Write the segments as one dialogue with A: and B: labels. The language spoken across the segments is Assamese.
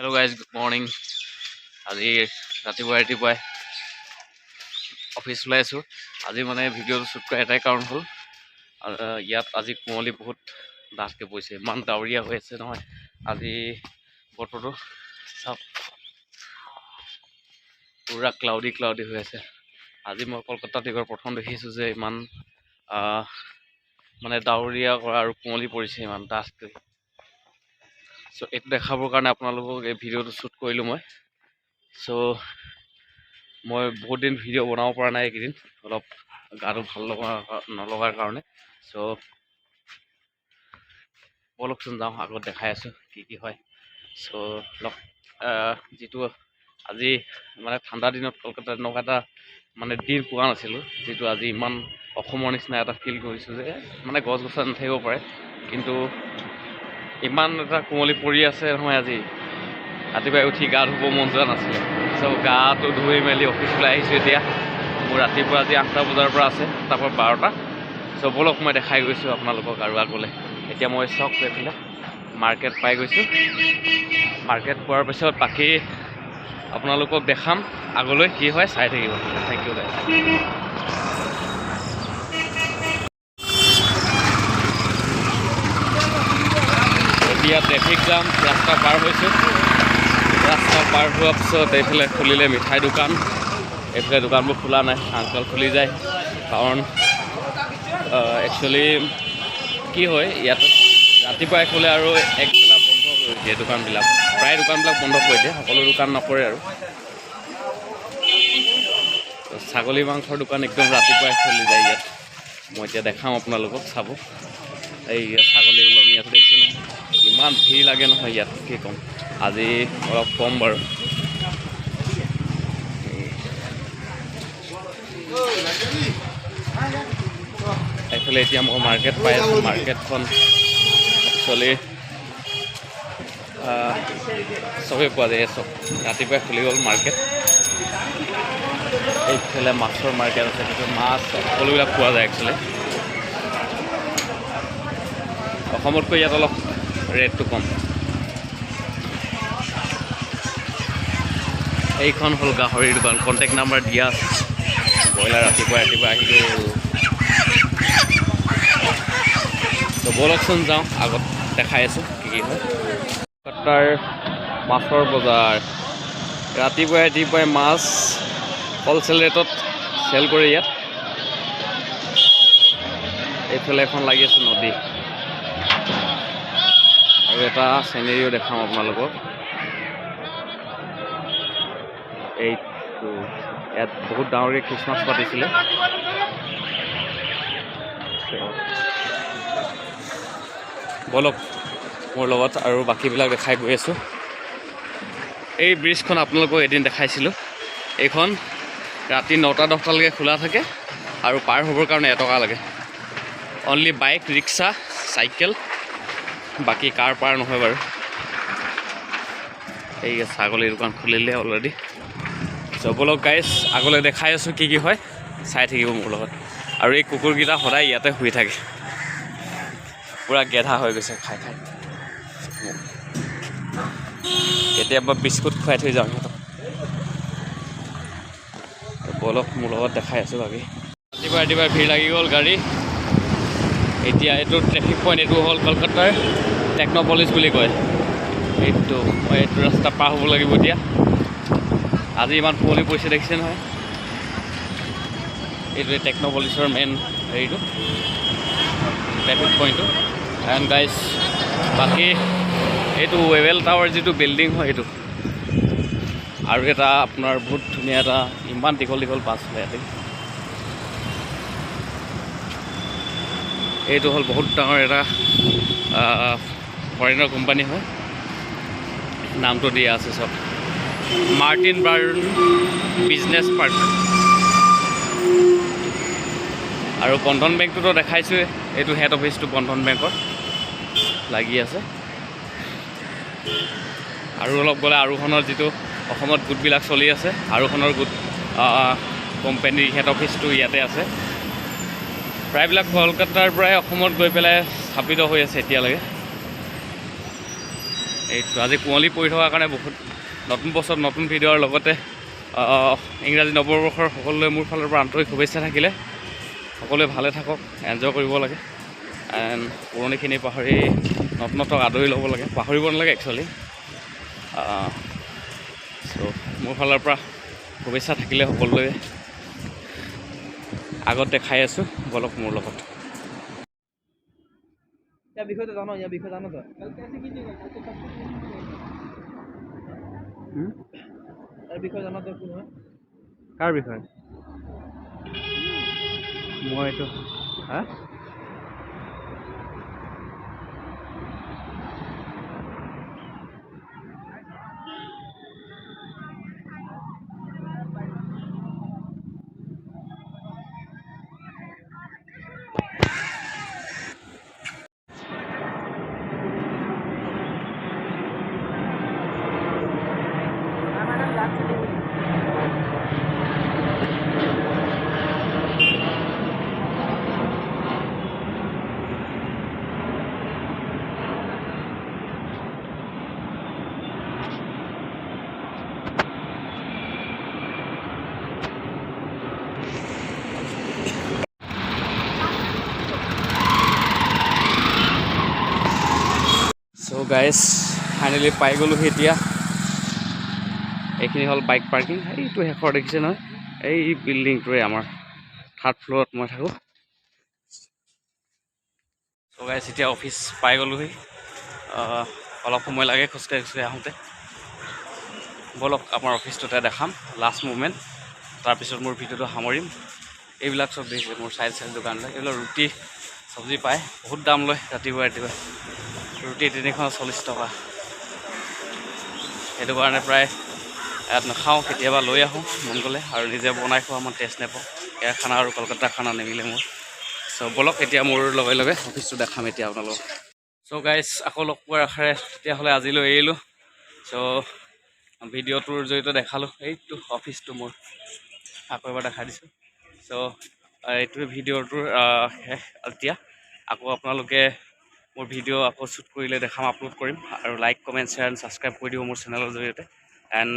A: Hello guys, good morning. আজি ৰাতিপুৱাই ৰাতিপুৱাই অফিচ ওলাই আছোঁ। আজি মানে ভিডিঅ'টো শ্বুট কৰা এটাই কাৰণ হ'ল, ইয়াত আজি কুঁৱলী বহুত ডাঠকৈ পৰিছে। ইমান ডাৱৰীয়া হৈ আছে নহয় আজি বতৰটো। চাওক, পূৰা ক্লাউডি ক্লাউডি হৈ আছে। আজি মই কলকাতাত এইবাৰ প্ৰথম দেখিছোঁ যে ইমান মানে ডাৱৰীয়া কৰা আৰু কুঁৱলী পৰিছে ইমান ডাঠকৈ। চ' এইটো দেখাবৰ কাৰণে আপোনালোকক এই ভিডিঅ'টো শ্বুট কৰিলোঁ মই। চ' মই বহুত দিন ভিডিঅ' বনাব পৰা নাই, এইকেইদিন অলপ গাটো ভাল লগা নলগাৰ কাৰণে। চ' ব'লকচোন যাওঁ, আগত দেখাই আছোঁ কি কি হয়। চ' লগ যিটো আজি মানে ঠাণ্ডা দিনত কলকাতাত এনেকুৱা এটা মানে দিন পোৱা নাছিলোঁ, যিটো আজি ইমান অসমৰ নিচিনা এটা ফিল কৰিছোঁ যে মানে গছ গছনি নাথাকিব পাৰে, কিন্তু ইমান এটা কুঁৱলী পৰি আছে নহয়। আজি ৰাতিপুৱাই উঠি গা ধুব মন যোৱা নাছিলে। চ' গাটো ধুই মেলি অফিচ ওলাই আহিছোঁ। এতিয়া মোৰ ৰাতিপুৱা আজি 8টা বজাৰ পৰা আছে, তাৰপৰা 12টা। চ' ব'লক, মই দেখাই গৈছোঁ আপোনালোকক আৰু আগলৈ। এতিয়া মই চাওক, এইফালে মাৰ্কেট পাই গৈছোঁ। মাৰ্কেট পোৱাৰ পিছত বাকী আপোনালোকক দেখাম, আগলৈ কি হয় চাই থাকিব। Thank you guys. এতিয়া ট্ৰেফিক জাম, ৰাস্তা পাৰ হৈছোঁ। ৰাস্তা পাৰ হোৱাৰ পিছত এইফালে খুলিলে মিঠাই দোকান। এইফালে দোকানবোৰ খোলা নাই, আংকল খুলি যায়। কাৰণ একচুৱেলি কি হয়, ইয়াত ৰাতিপুৱাই খোলে আৰু একবেলা বন্ধ কৰি দিয়ে দোকানবিলাক। প্ৰায় দোকানবিলাক বন্ধ কৰি দিয়ে, সকলো দোকান নকৰে। আৰু ছাগলী মাংসৰ দোকান একদম ৰাতিপুৱাই খুলি যায় ইয়াত। মই এতিয়া দেখাম আপোনালোকক, চাব। এই ছাগলী ওলমি আছে, দেখিছে নহয়? ইমান ভিৰ লাগে নহয় ইয়াত, কি ক'ম। আজি অলপ কম বাৰু। এইফালে এতিয়া মই মাৰ্কেট পাই আছোঁ। মাৰ্কেটখন একচুৱেলি চবেই পোৱা যায়। চব ৰাতিপুৱাই খুলি গ'ল মাৰ্কেট। এইফালে মাছৰ মাৰ্কেট আছে, সেইটো মাছ সকলোবিলাক পোৱা যায়। একচুৱেলি অসমতকৈ ইয়াত অলপ ৰেটটো কম। এইখন হ'ল গাহৰিৰ দোকান, কণ্টেক্ট নাম্বাৰ দিয়া আছে। ব্ৰইলাৰ ৰাতিপুৱা ৰাতিপুৱা আহি গ'ল। তো ব'লকচোন যাওঁ, আগত দেখাই আছোঁ কি কি হয়। কলকাতাৰ মাছৰ বজাৰ, ৰাতিপুৱাই ৰাতিপুৱাই মাছ হ'লচেল ৰেটত চেল কৰে ইয়াত। এইফালে এখন লাগি আছে নদী আৰু এটা চিনেৰিও দেখাম আপোনালোকক। এইটো ইয়াত বহুত ডাঙৰকৈ খ্ৰীষ্টমাছ পাতিছিলে। ব'লক মোৰ লগত, আৰু বাকীবিলাক দেখাই গৈ আছোঁ। এই ব্ৰিজখন আপোনালোকক এদিন দেখাইছিলোঁ। এইখন ৰাতি 9টা 10টালৈকে খোলা থাকে আৰু পাৰ হ'বৰ কাৰণে 1 টকা লাগে। অনলি বাইক, ৰিক্সা, চাইকেল, বাকী কাৰ পাৰ নহয় বাৰু। এই ছাগলীৰ দোকান খুলিলে অলৰেডি। চ' ব'লক গাইজ, আগলৈ দেখাই আছোঁ কি কি হয়, চাই থাকিব মোৰ লগত। আৰু এই কুকুৰকেইটা সদায় ইয়াতে শুই থাকে, পূৰা গেধা হৈ গৈছে খাই খাই। কেতিয়াবা বিস্কুট খুৱাই থৈ যাওঁ সিহঁতক। ব'লক মোৰ লগত, দেখাই আছোঁ বাকী। ৰাতিপুৱা ৰাতিপুৱা ভিৰ লাগি গ'ল গাড়ী। এতিয়া এইটো ট্ৰেফিক পইণ্ট, এইটো হ'ল কলকাতাৰ টেকন'পলিছ বুলি কয় এইটো। মই এইটো ৰাস্তা পাৰ হ'ব লাগিব এতিয়া। আজি ইমান কুঁৱলী পৰিছে, দেখিছে নহয়? এইটোৱে টেকন'পলিছৰ মেইন হেৰিটো, ট্ৰেফিক পইণ্টটো। এণ্ড গাইজ, বাকী এইটো ৱেভেল টাৱাৰ যিটো বিল্ডিং হয় এইটো। আৰু এটা আপোনাৰ বহুত ধুনীয়া এটা ইমান দীঘল দীঘল বাছ হয় ইয়াতে। এইটো হ'ল বহুত ডাঙৰ এটা ফৰেইনৰ কোম্পানী হয়, নামটো দিয়া আছে চব, মাৰ্টিন বাৰ্ণ বিজনেছ পাৰ্ক। আৰু বন্ধন বেংকটোতো দেখাইছোঁৱে, এইটো হেড অফিচটো বন্ধন বেংকৰ লাগি আছে। আৰু অলপ গ'লে আৰোহণৰ যিটো অসমত গোটবিলাক চলি আছে, আৰোহণৰ গোট কোম্পানীৰ হেড অফিচটো ইয়াতে আছে। প্ৰায়বিলাক কলকাতাৰ পৰাই অসমত গৈ পেলাই স্থাপিত হৈ আছে এতিয়ালৈকে। এইটো আজি কুঁৱলী পৰি থকাৰ কাৰণে বহুত নতুন বছৰ নতুন ভিডিঅ'ৰ লগতে ইংৰাজী নৱবৰ্ষৰ সকলোলৈ মোৰ ফালৰ পৰা আন্তৰিক শুভেচ্ছা থাকিলে। সকলোৱে ভালে থাকক, এনজয় কৰিব লাগে এণ্ড পুৰণিখিনি পাহৰি নতুনত্বক আদৰি ল'ব লাগে, পাহৰিব নালাগে একচুৱেলি। চ' মোৰ ফালৰ পৰা শুভেচ্ছা থাকিলে সকলোৱে। আগত দেখাই আছোঁ, বলক মোৰ লগত। কাৰ বিষয়ে? মই এইটো হা গাইজ ফাইনেলি পাই গ'লোহি। এতিয়া এইখিনি হ'ল বাইক পাৰ্কিং। এইটো শেষৰ দেখিছে নহয়, এই বিল্ডিংটোৰে আমাৰ থাৰ্ড ফ্ল'ৰত মই থাকোঁ। চ' গাইজ এতিয়া অফিচ পাই গ'লোহি। অলপ সময় লাগে খোজকাঢ়ি খোজকাঢ়ি আহোঁতে। ব'লক আমাৰ অফিচটোতে দেখাম লাষ্ট মুমেণ্ট, তাৰপিছত মোৰ ভিডিঅ'টো সামৰিম। এইবিলাক চব দেখিছে মোৰ চাইড চাইড দোকানবিলাক, এইবিলাক ৰুটি চব্জি পায়, বহুত দাম লয় ৰাতিপুৱা ৰাতিপুৱা। ৰুটি 340 টকা। সেইটো কাৰণে প্ৰায় ইয়াত নাখাওঁ, কেতিয়াবা লৈ আহোঁ মন গ'লে, আৰু নিজে বনাই খোৱা মই টেষ্ট নাপাওঁ। ইয়াৰ খানা আৰু কলকাতাৰ খানা নিমিলে মোৰ। চ' ব'লক এতিয়া মোৰ লগে লগে অফিচটো দেখাম এতিয়া আপোনালোকক। চ' গাইজ আকৌ লগ পোৱাৰ আশাৰে তেতিয়াহ'লে আজিলৈ এৰিলোঁ। চ' ভিডিঅ'টোৰ জৰিয়তে দেখালোঁ এইটো অফিচটো মোৰ, আকৌ এবাৰ দেখাই দিছোঁ। চ' এইটোৱে ভিডিঅ'টোৰ শেষ। এতিয়া আকৌ আপোনালোকে মোৰ ভিডিঅ' আকৌ শ্বুট কৰিলে দেখাম, আপলোড কৰিম। আৰু like comment share and subscribe কৰি দিব মোৰ চেনেলৰ জৰিয়তে। এণ্ড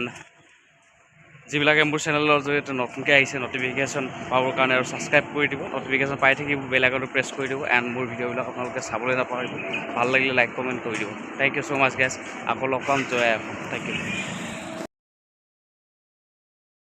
A: যিবিলাকে মোৰ চেনেলৰ জৰিয়তে নতুনকৈ আহিছে ন'টিফিকেশ্যন পাবৰ কাৰণে আৰু ছাবস্ক্ৰাইব কৰি দিব, ন'টিফিকেশ্যন পাই থাকিব, বেল আইকনটো প্ৰেছ কৰি দিব। এণ্ড মোৰ ভিডিঅ'বিলাক আপোনালোকে চাবলৈ নাপাহৰিব, ভাল লাগিলে লাইক কমেণ্ট কৰি দিব। Thank you so much guys, আকৌ লগ পাম। জয় অসম। Thank you.